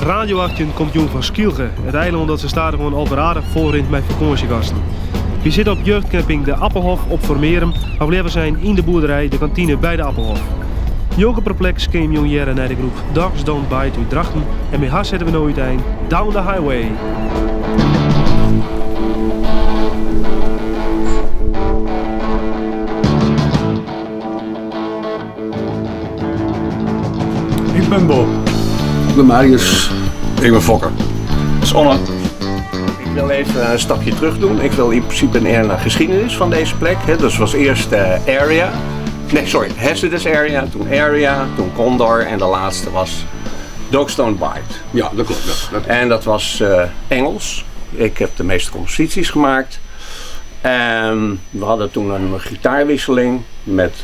Radio 18 komt jûn fan Skylge, it eilân dat sa stadichoan al wer aardich fol rint mei fakânsjegasten. Wy sitte op jeugdcamping De Appelhof op Formearum, of leaver sein yn de boerderij De Kantine by De Appelhof. Njonken Perplex kin jim jûn hearre nei de groep Dogs Don't Bite út Drachten en mei har sette we no útein Down the Highway. Ik ben Bob. Ik ben Marius. Ik ben Fokke. Dat is Onne. Ik wil even een stapje terug doen. Ik wil in principe een naar geschiedenis van deze plek. Hè. Dus was eerst Area. Nee, sorry, Hazardous Area, toen Area, toen Condor en de laatste was Dogs Don't Bite. Ja, dat klopt. Ja. Dat... En dat was Engels. Ik heb de meeste composities gemaakt. En we hadden toen een gitaarwisseling met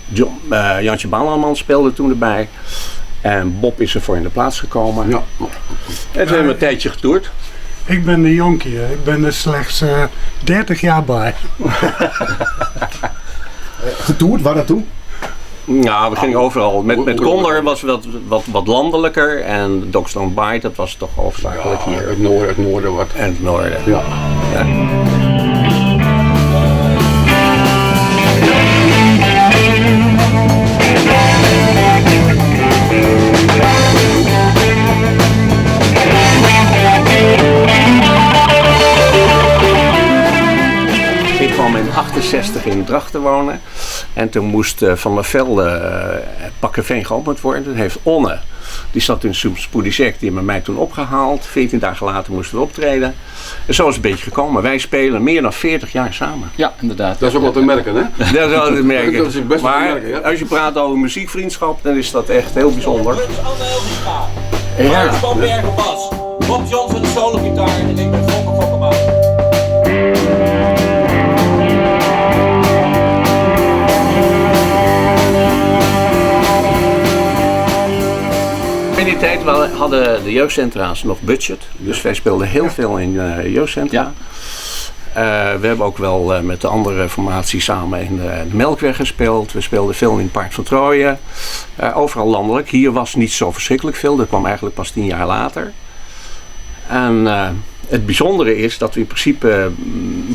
John, Jantje Bouwman speelde toen erbij. En Bob is ervoor in de plaats gekomen. Ja. En toen hebben we een tijdje getoerd. Ik ben de jonkie, ik ben er slechts 30 jaar bij. Getoerd, waar naartoe? Nou, we gingen overal. Met Condor was het wat landelijker. En Dogs Don't Bite, dat was toch hoofdzakelijk Ja, hier. Het noorden, het noorden wat. En het noorden. Ja. Ja. Ik kwam in 68 in Drachten wonen. En toen moest Van der Velde Bakkeveen geopend worden. Toen heeft Onne, die zat in Spoedisek, die hebben mij toen opgehaald. 14 dagen later moesten we optreden. En zo is het een beetje gekomen. Wij spelen meer dan 40 jaar samen. Ja, inderdaad. Dat is ook wel te merken, hè? Dat is wel te merken. Dat is best wel te Maar merken, ja. als je praat over muziekvriendschap, dan is dat echt heel bijzonder. Drums Anne Elzinga. Ja. Marius van Bergen bas. Bob Johnson solo gitaar en ik ben Fokke Fokkema. In die tijd hadden de jeugdcentra's nog budget. Dus wij speelden heel veel in jeugdcentra. Ja. We hebben ook wel met de andere formatie samen in de Melkweg gespeeld. We speelden veel in het Paard van Troje. Overal landelijk. Hier was niet zo verschrikkelijk veel. Dat kwam eigenlijk pas 10 jaar later. En het bijzondere is dat we in principe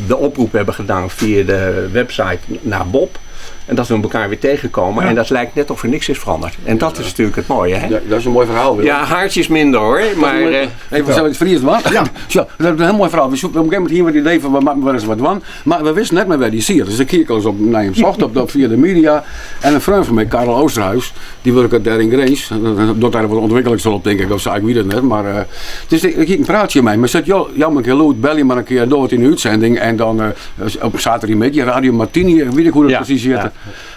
de oproep hebben gedaan via de website naar Bob. En dat we elkaar weer tegenkomen. Ja. En dat lijkt net of er niks is veranderd. En dat is natuurlijk het mooie, hè? Ja, dat is een mooi verhaal, Willem. Ja, haartjes minder hoor. Maar, Dat is een mooi- even zo het Fries, wat? Ja. Zo, dat is een heel mooi verhaal. We zoeken op een gegeven moment hier met het idee van we maken wel eens wat van. Maar we wisten net maar waar die siert. Dus ik keek al eens op naar hem zocht op dat via de media. En een vriend van mij, Karel Oosterhuis, die werkt daar in Grins. Dat daar wat ontwikkelingshulp, denk ik, of zo, ik weet het net. Maar dus ik een praatje mee. Maar zegt, joh, jammer een keer lood, bel je maar een keer door in de uitzending. En dan op zaterdagmiddag, Radio Martini, ik weet niet hoe dat precies zit. Ja.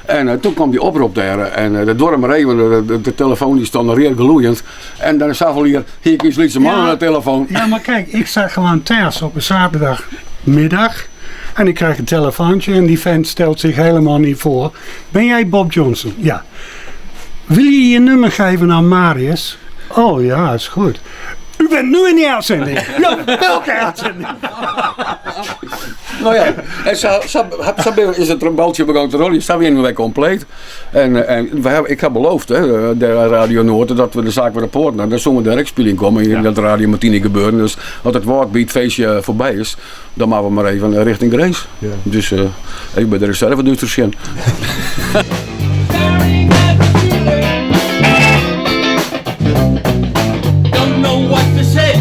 En toen kwam die oproep daar en dat door maar even, de telefoon die stond nog reer gloeiend. En dan zag hier, hier is Lietse man aan de telefoon. Ja, maar kijk, ik zat gewoon thuis op een zaterdagmiddag en ik krijg een telefoontje en die vent stelt zich helemaal niet voor. Ben jij Bob Johnson? Ja. Wil je je nummer geven aan Marius? Oh ja, is goed. U bent nu in de uitzending. Ja, welke uitzending? Nou ja, en zo, zo, zo is het baltje begon te rollen. Zo zijn we compleet. En ik heb beloofd, hè, de Radio Noord, dat we de zaak weer op poort naar. Daar zullen we de rekspeling komen in dat Radio Martini gebeuren. Dus als het woordbiedfeestje voorbij is, dan maken we maar even richting de race. Ja. Dus even bij de reserve dus te zien. Don't know what to say.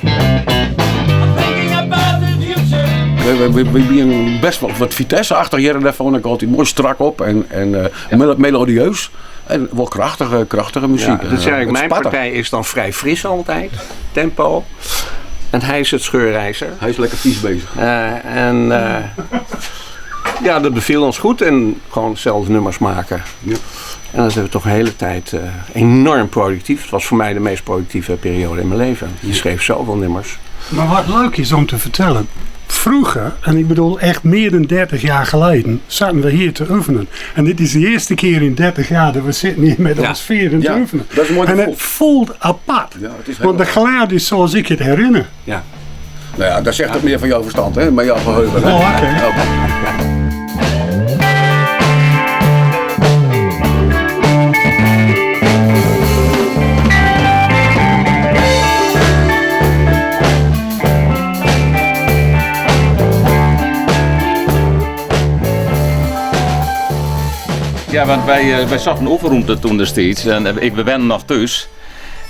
I'm thinking about the future. We zijn best wel wat Vitesse-achtig hier en daar vond ik altijd mooi strak op en melodieus. En wel krachtige muziek. Ja, dat is eigenlijk Het mijn spatte. partij is dan vrij fris altijd, tempo. En hij is het scheurijzer. Hij is lekker vies bezig. En ja, dat beviel ons goed en gewoon zelf nummers maken. Ja. En dat hebben we toch een hele tijd enorm productief. Het was voor mij de meest productieve periode in mijn leven. Je schreef zoveel nummers. Maar wat leuk is om te vertellen. Vroeger, en ik bedoel echt meer dan 30 jaar geleden, zaten we hier te oefenen. En dit is de eerste keer in 30 jaar dat we zitten hier met ons vieren te oefenen. Dat is een mooi En gevoel. het voelt apart. Ja, het is heel Want de apart. geluid is zoals ik het herinner. Ja. Nou ja, dat zegt het meer van jouw verstand, hè? Met jouw geheugen. Hè? Oh, oké. Oké. ja, want wy, wy sochten oefenrûmte toen destiids. En ik, we wennen noch thús.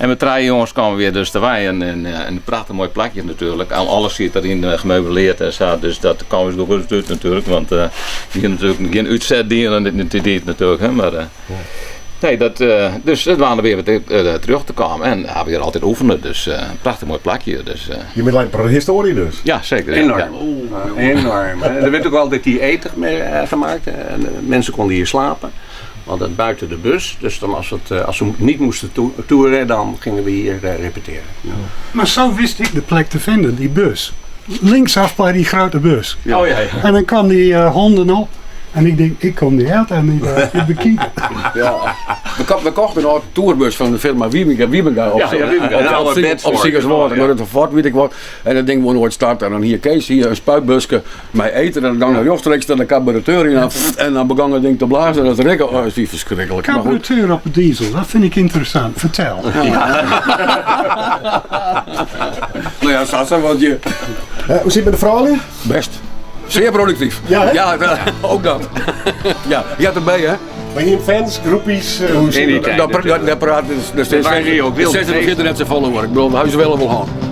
En met trije jongens kwamen we weer dus te wij. En, en, een prachtig mooi plakje natuurlijk. Alles zit erin gemeubileerd en zo. Dus dat kwam eens goed uit natuurlijk. Want uh, hier natuurlijk geen uitzetdienen en dit, dit natuurlijk. Hè, maar, uh, nee, dat, uh, dus het waren weer wat terug te komen. En ja, we hier altijd oefenen. Dus een prachtig mooi plakje. Dus, Je bent like prehistorie dus? Ja, zeker. Enorm. Ja. Enorm. Er werd ook altijd die eten gemaakt. En mensen konden hier slapen. We hadden het buiten de bus, dus dan als, het, als we niet moesten toeren, dan gingen we hier repeteren. Ja. Maar zo wist ik de plek te vinden, die bus. Linksaf bij die grote bus. Ja. Oh, ja, ja. En dan kwam die honden op. En ik denk, ik kom die uit en ik uh, bekijken. Ja. We, ko we kochten een tourbus van de firma Wiebenga, Wiebenga op, ja, ja, Wiebenga. op, op, op Siegerswoord, maar het Fort, weet ik wat. En dat ding wordt nooit starten. En dan hier Kees, hier een spuitbusje met eten. En dan naar rechtstreeks naar de carburateur in. En, en dan begon het ding te blazen en dat rekken. Oh, is die verschrikkelijk. Carburateur op diesel, dat vind ik interessant. Vertel. Ja. nou ja, Sassa, want je... Uh, hoe zit het met de vrouwen? Best. Zeer productief. Ja, ja ook dat. ja, je had erbij, hè? Maar hier fans, groepies, uh, hoe zit dat? Daar praat dus, dus, dus, dus, dus, dus, dus, dus, dus, dus, dus, dus, dus, dus, dus, dus,